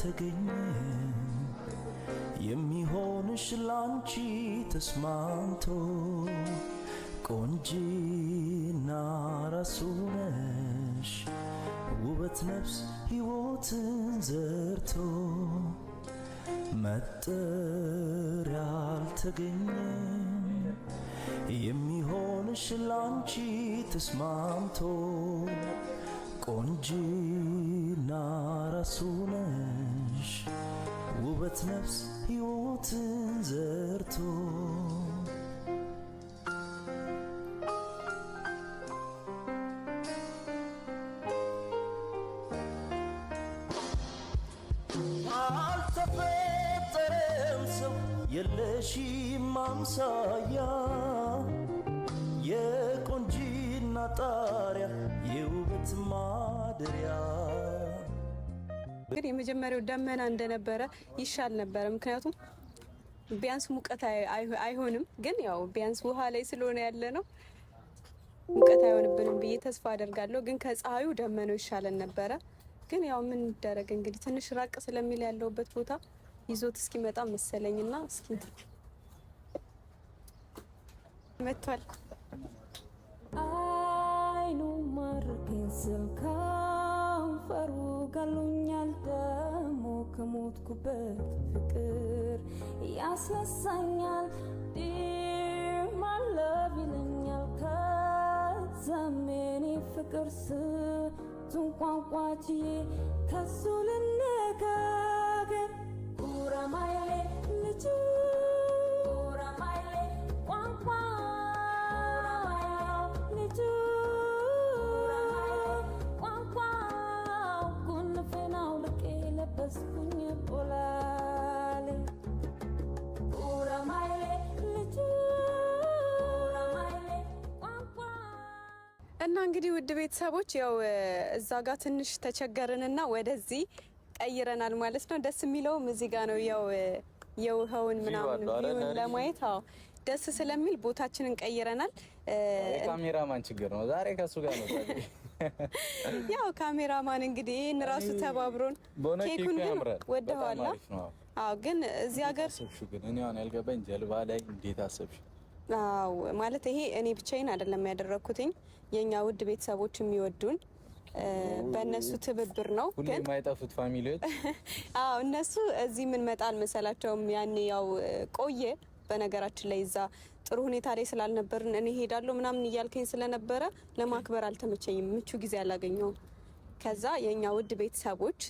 አልተገኘም የሚሆንሽ ላንቺ ተስማምቶ ቆንጂና ራሱ ነሽ ውበት ነፍስ ሕይወትን ዘርቶ መጠሪያ አልተገኘም የሚሆንሽ ላንቺ ተስማምቶ ቆንጂና ራሱ ነሽ ውበት ነፍስ ሕይወትን ዘርቶ። አልተፈጠረም ሰው የለሽም አምሳያ የቆንጂና ጣሪያ የውበት ማደሪያ። ግን የመጀመሪያው ደመና እንደነበረ ይሻል ነበረ። ምክንያቱም ቢያንስ ሙቀት አይሆንም። ግን ያው ቢያንስ ውሃ ላይ ስለሆነ ያለ ነው ሙቀት አይሆንብንም ብዬ ተስፋ አደርጋለሁ። ግን ከፀሐዩ ደመናው ይሻለን ነበረ። ግን ያው ምን ይደረግ እንግዲህ ትንሽ ራቅ ስለሚል ያለውበት ቦታ ይዞት እስኪመጣ መሰለኝና እስኪ መጥቷል። አይኑ ማርከኝ ስል ከንፈሩ ጋሎኛል ደሞ ከሞትኩበት ፍቅር ያስነሳኛል dear my love ይለኛል ከዛም የኔ ፍቅር ስንቱን ቋንቋ ችዬ ከሱ ልነጋገር ጉራማይሌ ልጁ ጉራማይሌ ቋንቋ ልጁ ቋንቋው ጉንፌን አውልቄ ለበስኩኝ ቦላሌ ጉራማይሌ ልጁ ጉራማይሌ ቋንቋ። እና እንግዲህ ውድ ቤተሰቦች ያው እዛ ጋር ትንሽ ተቸገርንና ወደዚህ ቀይረናል ማለት ነው። ደስ የሚለውም እዚህ ጋር ነው። ያው የውሃውን ምናምን አለው አይደል? view ን ለማየት አዎ ደስ ስለሚል ቦታችንን ቀይረናል። የካሜራማን ችግር ነው። ዛሬ ከሱ ጋር ነው። ያው ካሜራማን እንግዲህ ይህን ራሱ ተባብሮን በእውነት ኬኩን ኬኩ ግን ያምራል። ወደዋላ። በጣም አሪፍ ነው። አዎ ግን እዚህ ሀገር አሰብሽው ግን እኔ አሁን ያልገባኝ ጀልባ ላይ እንዴት አሰብሽ? አዎ ማለት ይሄ እኔ ብቻዬን አይደለም ያደረኩትኝ፣ የኛ ውድ ቤተሰቦች የሚወዱን በእነሱ ትብብር ነው። ሁሌ ግን የማይጠፉት family ዎች። አዎ እነሱ እዚህ ምን መጣ አልመሰላቸውም። ያኔ ያው ቆየ። በነገራችን ላይ እዛ ጥሩ ሁኔታ ላይ ስላልነበርን እኔ ሄዳለሁ ምናምን እያልከኝ ስለነበረ ለማክበር አልተመቸኝም፣ ምቹ ጊዜ አላገኘውም። ከዛ የኛ ውድ ቤተሰቦች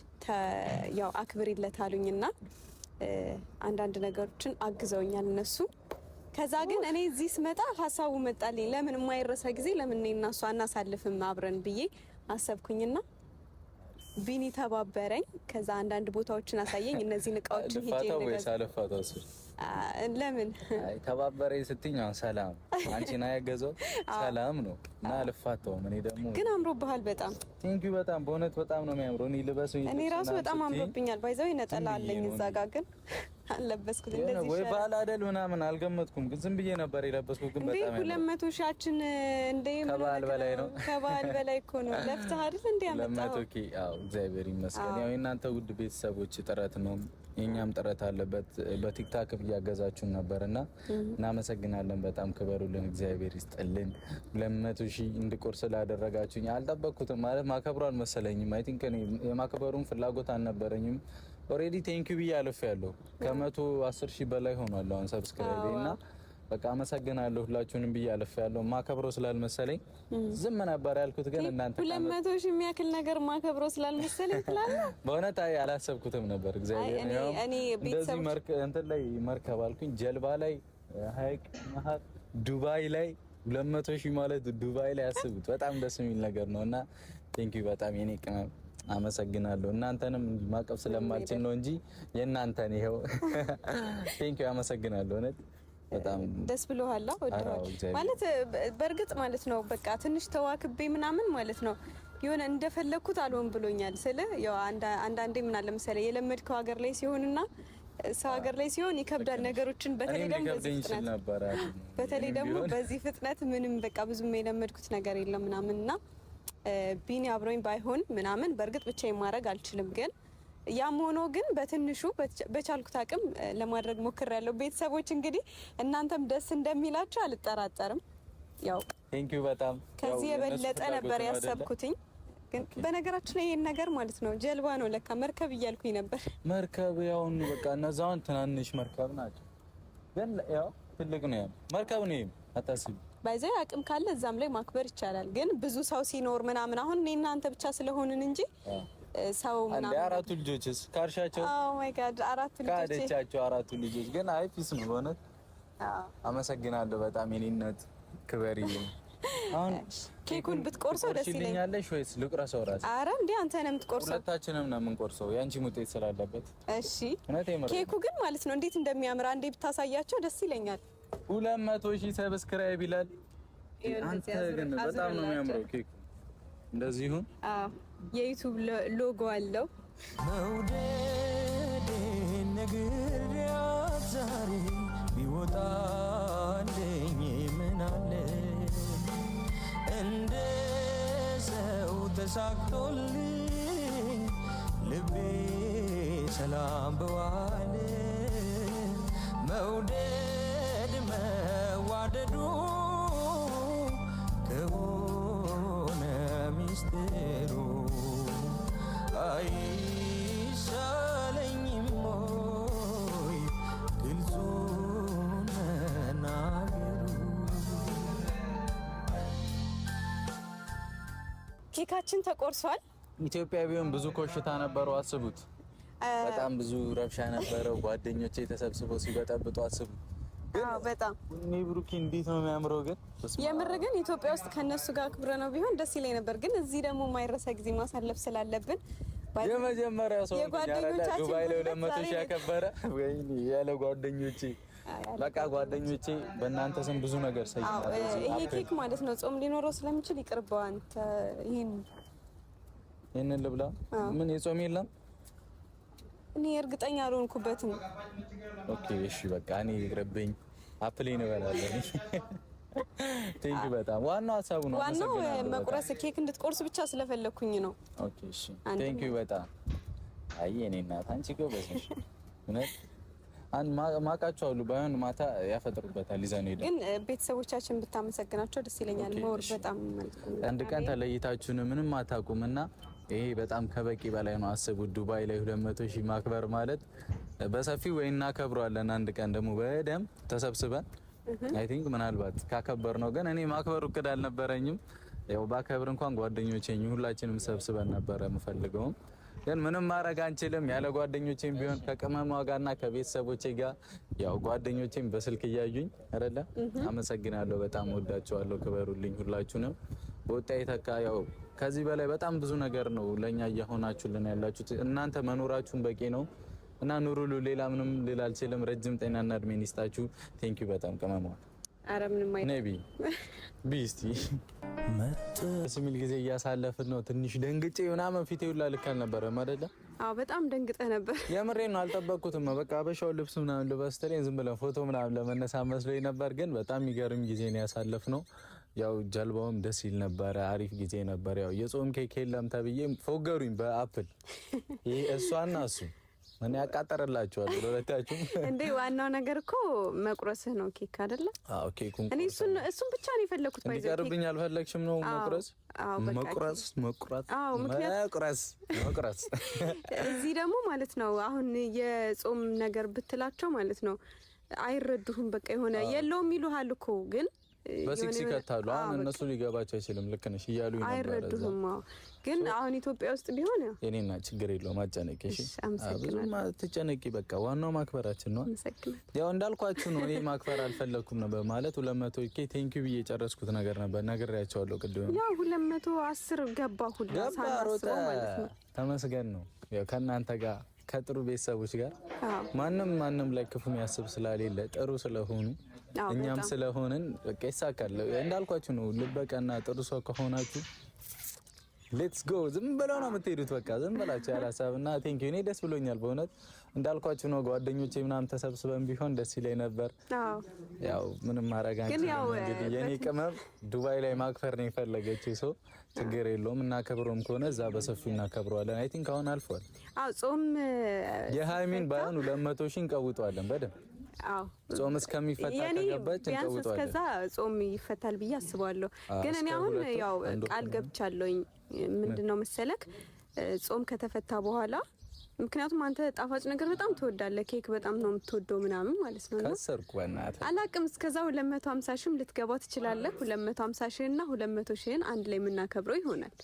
ያው አክብሪለት አሉኝና አንዳንድ ነገሮችን አግዘውኛል እነሱ። ከዛ ግን እኔ እዚህ ስመጣ ሀሳቡ መጣልኝ። ለምን የማይረሳ ጊዜ ለምን እኔ እና እሷ አናሳልፍም አብረን ብዬ አሰብኩኝና ቢኒ ተባበረኝ። ከዛ አንዳንድ ቦታዎችን አሳየኝ። እነዚህን እቃዎችን ሄጄ ልፋታው ወይስ እንገዛ አልፋታው? እሱ ለምን? አይ ተባበረኝ ስትይኝ አሁን ሰላም አንቺን አያገዘው ሰላም ነው እና አልፋታውም። እኔ ደግሞ ግን አምሮብሃል በጣም። Thank you በጣም፣ በእውነት በጣም ነው የሚያምረው። እኔ ልበሰው እኔ ራሱ በጣም አምሮብኛል። By the way ነጠላ ዝም ብዬ አለኝ ነው እዛ ጋ ግን አልለበስኩት። የሆነ እንደዚህ ወይ ይሻላል። ባህል አይደል ምናምን አልገመትኩም፣ ግን ዝም ብዬ ነበር የለበስኩት። ግን እንዴ በጣም ሁለት ያምራል። መቶ ሺያችን እንዴ ምን ከበዓል ሆነህ በላይ ነው። ከበዓል በላይ እኮ ነው። ለፍተህ አይደል እንዴ 200 ያመጣኸው? K አዎ፣ እግዚአብሔር ይመስገን። ያው የእናንተ ውድ ቤተሰቦች ጥረት ነው፣ የእኛም ጥረት አለበት። በ TikTok እያገዛችሁን ነበርና እናመሰግናለን። በጣም ክበሩልን፣ እግዚአብሔር ይስጥልን። 200,000 እንድቆርስ ስላደረጋችሁኝ አልጠበቅኩትም። ማለት ማከብሩ አልመሰለኝም። I think እኔ የማክበሩን ፍላጎት አልነበረኝም። Already thank you ብዬ አልፌያለሁ። ከ110,000 በላይ ሆኗል አሁን subscribe እና በቃ አመሰግናለሁ ሁላችሁንም ብዬ አልፌያለሁ። ማከብረው ስላልመሰለኝ ዝም ነበር ያልኩት፣ ግን እናንተ 200,000 የሚያክል ነገር ማከብረው ስላልመሰለኝ ትላለህ። በእውነት አይ አላሰብኩትም ነበር። እግዚአብሔር ያው እኔ እንደዚህ ቤተሰቦች እንትን ላይ መርከብ አልኩኝ፣ ጀልባ ላይ ሀይቅ መሀል ዱባይ ላይ 200,000 ማለት ዱባይ ላይ አስቡት። በጣም ደስ የሚል ነገር ነው እና thank you በጣም የኔ ቅመም አመሰግናለሁ። እናንተንም ማቀፍ ስለማልችል ነው እንጂ የእናንተን ይኸው thank you አመሰግናለሁ። እውነት በጣም ደስ ብሎሃል? ወደዋል አዎ፣ እግዚአብሔር ማለት በእርግጥ ማለት ነው በቃ ትንሽ ተዋክቤ ምናምን ማለት ነው የሆነ እንደፈለግኩት አልሆን ብሎኛል። ስለ ያው አንዳንዴ ምን አለ መሰለህ የለመድከው ሀገር ላይ ሲሆንና ሰው ሀገር ላይ ሲሆን ይከብዳል ነገሮችን፣ በተለይ እኔም ደግሞ በዚህ ሊከብደኝ ይችል ፍጥነት ነበር። በተለይ ደግሞ ቢሆን በዚህ ፍጥነት ምንም በቃ ብዙም የለመድኩት ነገር የለም ምናምን እና ቢኒ አብሮኝ ባይሆን ምናምን በእርግጥ ብቻዬን ማድረግ አልችልም፣ ግን ያም ሆኖ ግን በትንሹ በቻልኩት አቅም ለማድረግ ሞክሬያለሁ። ቤተሰቦች እንግዲህ እናንተም ደስ እንደሚላችሁ አልጠራጠርም። ያው Thank you በጣም ከዚህ የበለጠ ነበር ያሰብኩትኝ። ግን በነገራችን ላይ ይሄን ነገር ማለት ነው ጀልባ ነው ለካ መርከብ እያልኩኝ ነበር። መርከብ ያውን በቃ እነዛውን ትናንሽ መርከብ ናቸው፣ ግን ያው ትልቅ ነው ያው መርከብ ነው። ይሄም አታስቢ By the way አቅም ካለ እዛም ላይ ማክበር ይቻላል። ግን ብዙ ሰው ሲኖር ምናምን አሁን እኔ እናንተ ብቻ ስለሆንን እንጂ ሰው ምናምን አራቱ ልጆችስ ካርሻቸው Oh my God አራቱ ልጆች ካደቻቸው አራቱ ልጆች ግን አይ peace ነው በእውነት። አመሰግናለሁ በጣም የኔ እናት ክበሪ። አሁን ኬኩን ብትቆርሰው ደስ ይለኛል ወይስ ልቁረሰው ራሴ? አረ እንዴ አንተ ነህ የምትቆርሰው። ሁለታችንም ነው የምንቆርሰው ያንቺም ውጤት ስላለበት። እሺ ኬኩ ግን ማለት ነው እንዴት እንደሚያምር አንዴ ብታሳያቸው ደስ ይለኛል። 200,000 subscribe ይላል። አንተ ግን በጣም ነው የሚያምረው ኬኩ። እንደዚህ ይሁን። አዎ የ YouTube logo አለው። መውደዴን ነግሬያት ዛሬ ቢወጣልኝ ምን አለ እንደ ሰው ተሳክቶልኝ ልቤ ሰላም በዋለ መውደድ መዋደዱ ከሆነ ሚስጥሩ አይሻለኝም ወይ ግልጹን መናገሩ። ኬካችን ተቆርሷል። ኢትዮጵያ ቢሆን ብዙ ኮሽታ ነበረው። አስቡት፣ በጣም ብዙ ረብሻ ነበረው። ጓደኞቼ ተሰብስበው ሲበጠብጡ አስቡት። አዎ በጣም እኔ ብሩኪ እንዴት ነው የሚያምረው! ግን የምር ግን ኢትዮጵያ ውስጥ ከነሱ ጋር አክብረ ነው ቢሆን ደስ ይለኝ ነበር። ግን እዚህ ደግሞ የማይረሳ ጊዜ ማሳለፍ ስላለብን የመጀመሪያው ሰው የጓደኞቻችን ዱባይ ላይ ጉልበት 200,000 ዛሬ ያከበረ ወይኔ ያለ ጓደኞቼ በቃ ጓደኞቼ በእናንተ ስም ብዙ ነገር አዎ ይሄ ኬክ ማለት ነው ጾም ሊኖረው ስለሚችል ይቅርበው። አንተ ይሄን ይሄንን ልብላ። ምን የጾም የለም? እኔ እርግጠኛ አልሆንኩበትም። Okay እሺ በቃ እኔ ይቅርብኝ፣ apple ኤን እበላለሁ። Thank you በጣም ዋናው ሀሳቡ ነው። ዋናው አመሰግናለሁ በጣም። መቁረስ ኬክ እንድትቆርስ ብቻ ስለፈለኩኝ ነው። Okay እሺ thank you በጣም። አይ የኔ እናት አንቺ ጎበዝ ነሽ እውነት። አንድ ማቃቸው አሉ ባይሆን ማታ ያፈጥሩበታል ይዘን ሄደን ግን ቤተሰቦቻችን ብታመሰግናቸው ደስ ይለኛል። Okay፣ more እሺ። በጣም አንድ ቀን ተለይታችሁን ምንም አታውቁምና ይሄ በጣም ከበቂ በላይ ነው። አስቡት ዱባይ ላይ 200,000 ማክበር ማለት በሰፊው ወይ እናከብረዋለን። አንድ ቀን ደግሞ በደንብ ተሰብስበን I think ምናልባት ካከበር ነው። ግን እኔ ማክበር እቅድ አልነበረኝም። ያው ባከብር እንኳን ጓደኞቼን ሁላችንም ሰብስበን ነበረ የምፈልገውም ግን ምንም ማድረግ አንችልም። ያለ ጓደኞቼም ቢሆን ከቅመሟ ጋርና ከቤተሰቦቼ ጋር ያው ጓደኞቼም በስልክ እያዩኝ አይደለ። አመሰግናለሁ። በጣም ወዳቸዋለሁ። ክበሩልኝ ሁላችሁንም። በወጣ የተካ ያው ከዚህ በላይ በጣም ብዙ ነገር ነው ለኛ እየሆናችሁልን ያላችሁት። እናንተ መኖራችሁን በቂ ነው እና ኑሩሉ። ሌላ ምንም ልል አልችልም። ረጅም ጤናና እድሜን ይስጣችሁ። Thank you በጣም ቅመሟ። ኧረ ምንም አይደለም። ነቢ ቢስቲ ደስ የሚል ጊዜ እያሳለፍን ነው። ትንሽ ደንግጬ ምናምን ፊቴ ሁላ ልክ አልነበረም አይደለ? አዎ በጣም ደንግጠህ ነበር። የምሬን ነው፣ አልጠበቅኩትም። በቃ አበሻው ልብስ ምናምን ልበስ ትለኝ ዝም ብለን ፎቶ ምናምን ለመነሳ መስሎኝ ነበር። ግን በጣም የሚገርም ጊዜ ነው ያሳለፍነው። ያው ጀልባውም ደስ ይል ነበረ፣ አሪፍ ጊዜ ነበር። ያው የጾም ኬክ የለም ተብዬ ፎገሩኝ በ apple። ይሄ እሷና እሱ እኔ ያቃጠረላችኋል ለሁለታችሁም። እንዴ ዋናው ነገር እኮ መቁረስህ ነው ኬክ አይደለ? አዎ ኬኩን እኔ እሱን ብቻ ነው የፈለኩት። By the way እንዲቀርብኝ አልፈለግሽም ነው? መቁረስ አዎ በቃ መቁረስ መቁረስ አዎ፣ ምክንያት- መቁረስ መቁረስ እዚህ ደግሞ ማለት ነው አሁን የጾም ነገር ብትላቸው ማለት ነው አይረዱህም። በቃ የሆነ የለውም ይሉሃል እኮ ግን በሲክስ የሆነ- ይከታሉ። አዎ፣ አሁን በቃ እነሱ ሊገባቸው አይችልም። ልክ ነሽ እያሉ ነበር። እዛ አይረዱህም። አዎ ግን አሁን ኢትዮጵያ ውስጥ ቢሆን ያው የኔና ችግር የለውም አጨነቂ። እሺ እሺ፣ አመሰግናለሁ። ብዙም አትጨነቂ። በቃ ዋናው ማክበራችን ነው። አመሰግናለሁ። ያው እንዳልኳችሁ ነው። እኔ ማክበር አልፈለኩም ነበር ማለት 200 K thank you ብዬ የጨረስኩት ነገር ነበር። ነግሬያቸዋለሁ ቅድም። ያው 210 ገባ ሁላ ገባ ሮጠ። ሳናስበው ማለት ነው። ተመስገን ነው። ያው ከእናንተ ጋር ከጥሩ ቤተሰቦች ጋር አዎ ማንም ማንም ላይ ክፉ የሚያስብ ስለሌለ ጥሩ ስለሆኑ አዎ፣ እኛም በጣም። ስለሆንን በቃ ይሳካል። እንዳልኳችሁ ነው። ልበቀና ጥሩ ሰው ከሆናችሁ Let's go። ዝም ብለው ነው የምትሄዱት። በቃ ዝም ብላችሁ ያለ ሀሳብ እና thank you። እኔ ደስ ብሎኛል በእውነት፣ እንዳልኳችሁ ነው። ጓደኞቼ ምናምን ተሰብስበን ቢሆን ደስ ይለኝ ነበር። ያው ምንም ማድረግ አንችልም። እንግዲህ የኔ ቅመም ዱባይ ላይ ማክበር ነው የፈለገችው። ሰው ችግር የለውም፣ እናከብረውም ከሆነ እዛ በሰፊው እናከብረዋለን። I think አሁን አልፏል። አዎ፣ ጾም የሃይሚን ባይሆን 200,000 እንቀውጠዋለን በደንብ። ጾም እስከሚፈታ ከገባች ቢያንስ እስከዛ ጾም ይፈታል ብዬ አስባለሁ። ግን እኔ አሁን ያው ቃል ገብቻለሁኝ። ምንድነው መሰለክ፣ ጾም ከተፈታ በኋላ፣ ምክንያቱም አንተ ጣፋጭ ነገር በጣም ትወዳለህ፣ ኬክ በጣም ነው የምትወደው ምናምን ማለት ነው። ከሰርኩ በእናትህ። አላቅም፣ እስከዛ 250 ሺህም ልትገባ ትችላለህ። 250 ሺህ እና 200 ሺህን አንድ ላይ የምናከብረው ይሆናል።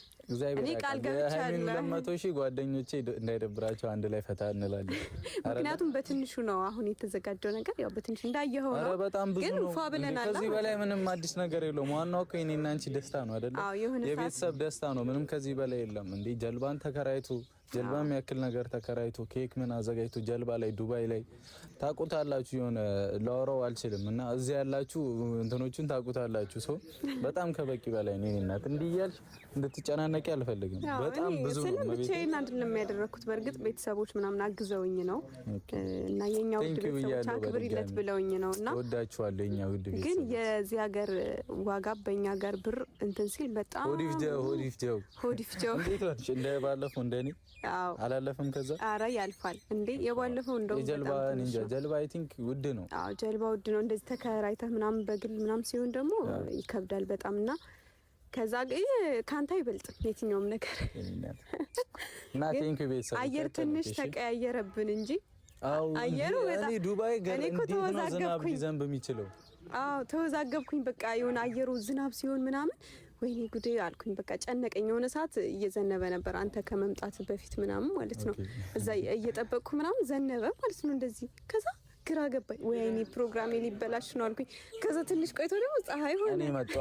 እኔ ቃል ገብቻለሁ። 200,000 ጓደኞቼ እንዳይደብራቸው አንድ ላይ ፈታ እንላለን። ምክንያቱም በትንሹ ነው አሁን የተዘጋጀው ነገር፣ ያው በትንሹ እንዳየኸው ነው። በጣም ብዙ ነው። ከዚህ በላይ ምንም አዲስ ነገር የለውም። ዋናው እኮ የኔና አንቺ ደስታ ነው አይደለ? የቤተሰብ ደስታ ነው። ምንም ከዚህ በላይ የለም። እንዴ፣ ጀልባን ተከራይቶ፣ ጀልባ የሚያክል ነገር ተከራይቶ፣ ኬክ ምን አዘጋጅቶ፣ ጀልባ ላይ ዱባይ ላይ ታቁታላችሁ። የሆነ ላወራው አልችልም እና እዚህ ያላችሁ እንትኖቹን ታቁታላችሁ። ሰው በጣም ከበቂ በላይ ነው። እናት እንዲህ እያልሽ እንድትጨናነቂ አልፈልግም። በጣም ብዙ ነው። ብቻዬን አይደለም ያደረኩት። በእርግጥ ቤተሰቦች ምናምን አግዘውኝ ነው እና የኛ ውድ ቤተሰቦች አክብሪለት ብለውኝ ነው እና ወዳችኋለሁ። የኛ ውድ ቤተሰቦች። ግን የዚህ ሀገር ዋጋ በእኛ ሀገር ብር እንትን ሲል በጣም ሆዲፍጀው ሆዲፍጀው ሆዲፍጀው። እንዴት ሆነሽ? እንደ ባለፈው እንደኔ አላለፈም። ከዛ አረ ያልፋል እንዴ፣ የባለፈው እንደው የጀልባ እንጃ፣ ጀልባ I think ውድ ነው። አዎ፣ ጀልባ ውድ ነው። እንደዚህ ተከራይተህ ምናምን በግል ምናምን ሲሆን ደግሞ ይከብዳል በጣም። እና ከዛ ካንተ አይበልጥም የትኛውም ነገር። እና thank you ቤተሰብ። አየር ትንሽ ተቀያየረብን እንጂ አየሩ በጣም ዱባይ ገር እንዴት ነው ዝናብ ሊዘንብ የሚችለው? አዎ፣ ተወዛገብኩኝ። በቃ የሆነ አየሩ ዝናብ ሲሆን ምናምን ወይኔ ጉዴ አልኩኝ። በቃ ጨነቀኝ። የሆነ ሰዓት እየዘነበ ነበር አንተ ከመምጣት በፊት ምናምን ማለት ነው። እዛ እየጠበቅኩ ምናምን ዘነበ ማለት ነው እንደዚህ። ከዛ ግራ ገባኝ። ወይኔ ፕሮግራሜ ሊበላሽ ነው አልኩኝ። ከዛ ትንሽ ቆይቶ ደግሞ ፀሐይ ሆነ። እኔ መጣ፣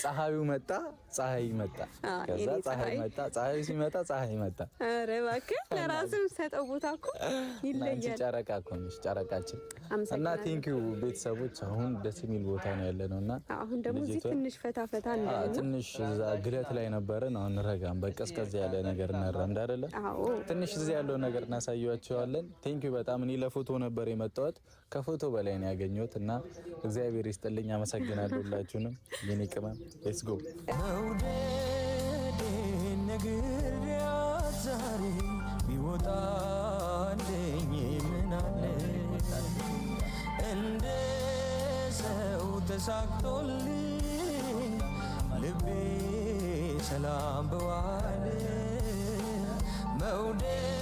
ፀሐዩ መጣ፣ ፀሐይ መጣ። ከዛ ፀሐይ መጣ፣ ፀሐዩ ሲመጣ ፀሐይ መጣ። ኧረ እባክህ፣ ለራስህ የምትሰጠው ቦታ እኮ ይለያል። ጨረቃ እኮ ነሽ ጨረቃችን። እና thank you ቤተሰቦች፣ አሁን ደስ የሚል ቦታ ነው ያለ ነው እና አሁን ደግሞ እዚህ ትንሽ ፈታ ፈታ እንዳለ ትንሽ እዛ ግለት ላይ ነበረን። አሁን ረጋም በቀዝቀዝ ያለ ነገር እናራምድ አይደለ? ትንሽ እዚህ ያለው ነገር እናሳያቸዋለን። Thank you በጣም። እኔ ለፎቶ ነበር የመጣሁት፣ ከፎቶ በላይ ነው ያገኘሁት እና እግዚአብሔር ይስጥልኝ። አመሰግናለሁ ሁላችሁንም። የኔ ቅመም let's go። መውደዴን ነግሬያት ዛሬ ቢወጣልኝ ምን አለ፣ እንደ ሰው ተሳክቶልኝ ልቤ ሰላም በዋለ። መውደዴን